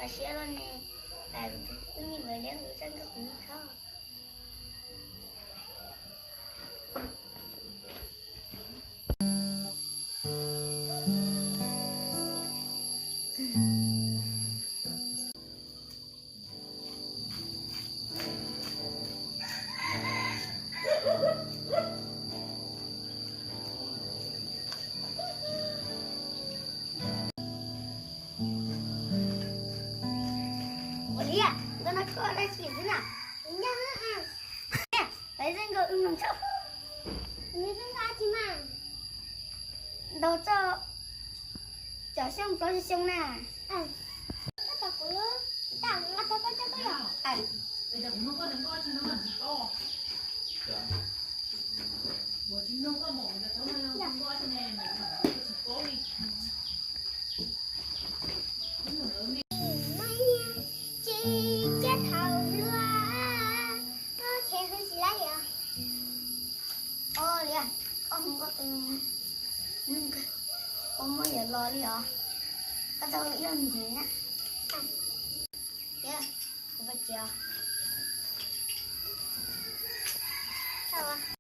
Siab los ne, pab kuv tus kub nyiam ua liab hu zaj nkauj kuv mloog tso. Ua li, nkauj no koj dab tsi xwb na? Nyob, lawv zaj nkauj wb mloog tso. Nws zaj nkauj dab tsi mas? Ntaus tso, cov xyoo plaub xyoo na. Koj tau kuv, tau kuv tau koj coj tuaj yom? Tsis ciaj thaum luaj, koj khev hu tsis laib li os. Ua li, koj hu nkauj tus neeg kawg, ua muaj yuav los li os. Koj tau ib lo ntxiv na. Kuv pab tsev os.